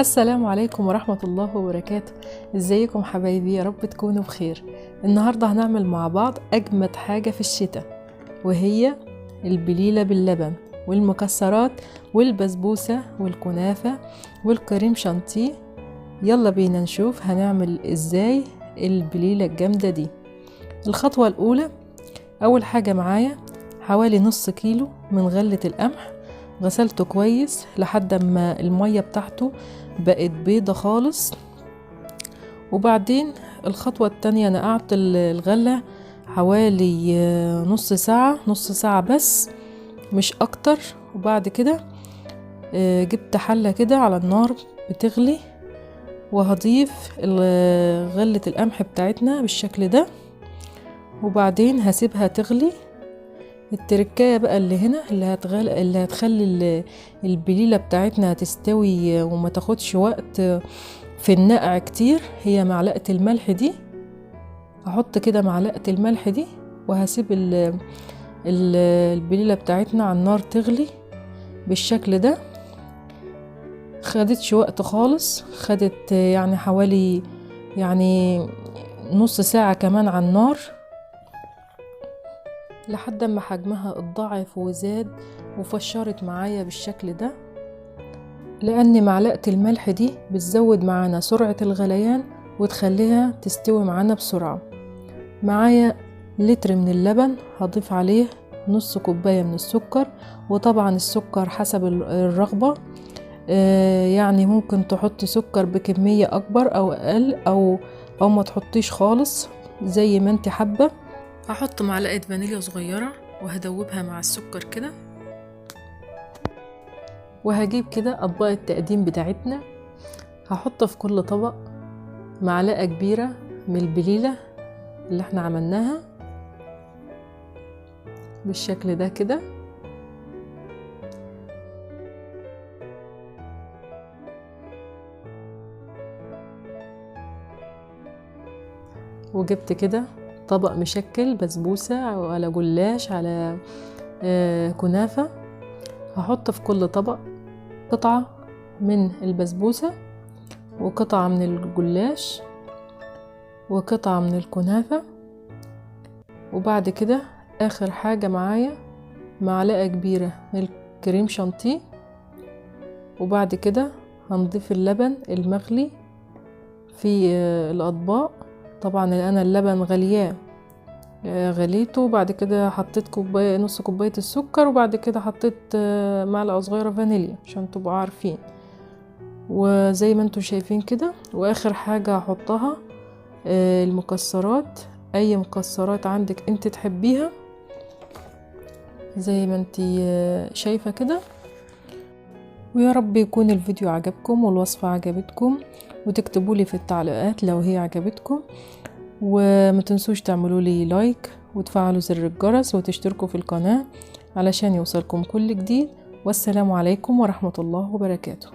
السلام عليكم ورحمة الله وبركاته. ازيكم حبايبي؟ يا رب تكونوا بخير. النهاردة هنعمل مع بعض أجمد حاجة في الشتاء، وهي البليلة باللبن والمكسرات والبسبوسة والكنافة والكريم شانتيه. يلا بينا نشوف هنعمل ازاي البليلة الجامدة دي. الخطوة الأولى، أول حاجة معايا حوالي نص كيلو من غلة القمح، غسلته كويس لحد ما المية بتاعته بقت بيضة خالص. وبعدين الخطوة التانية، نقعت الغلة حوالي نص ساعة، نص ساعة بس مش اكتر. وبعد كده جبت حلة كده على النار بتغلي، وهضيف غلة القمح بتاعتنا بالشكل ده، وبعدين هسيبها تغلي. التركايه بقى اللي هنا اللي هتخلي البليله بتاعتنا تستوي وما تاخدش وقت في النقع كتير، هي معلقه الملح دي. هحط كده معلقه الملح دي، وهسيب البليله بتاعتنا على النار تغلي بالشكل ده. خدتش وقت خالص، خدت يعني حوالي نص ساعه كمان على النار، لحد ما حجمها اتضاعف وزاد وفشرت معايا بالشكل ده. لان معلقة الملح دي بتزود معانا سرعة الغليان وتخليها تستوي معانا بسرعة. معايا لتر من اللبن، هضيف عليه نص كوباية من السكر، وطبعا السكر حسب الرغبة، يعني ممكن تحطي سكر بكمية اكبر او اقل، او ما تحطيش خالص زي ما انت حابة. هحط معلقة فانيليا صغيرة وهدوبها مع السكر كده، وهجيب كده أطباق التقديم بتاعتنا. هحط في كل طبق معلقة كبيرة من البليلة اللي احنا عملناها بالشكل ده كده، وجبت كده طبق مشكل بسبوسة على جلاش على كنافة. هحط في كل طبق قطعة من البسبوسة وقطعة من الجلاش وقطعة من الكنافة، وبعد كده آخر حاجة معايا معلقة كبيرة من الكريم شانتيه. وبعد كده هنضيف اللبن المغلي في الأطباق. طبعا انا اللبن غلياه، غليته، وبعد كده حطيت نص كوبايه السكر، وبعد كده حطيت معلقه صغيره فانيليا عشان تبقوا عارفين، وزي ما انتم شايفين كده. واخر حاجه هحطها المكسرات، اي مكسرات عندك انت تحبيها زي ما انت شايفه كده. ويا رب يكون الفيديو عجبكم والوصفه عجبتكم، وتكتبوا لي في التعليقات لو هي عجبتكم، وما تنسوش تعملوا لي لايك وتفعلوا زر الجرس وتشتركوا في القناة علشان يوصلكم كل جديد. والسلام عليكم ورحمة الله وبركاته.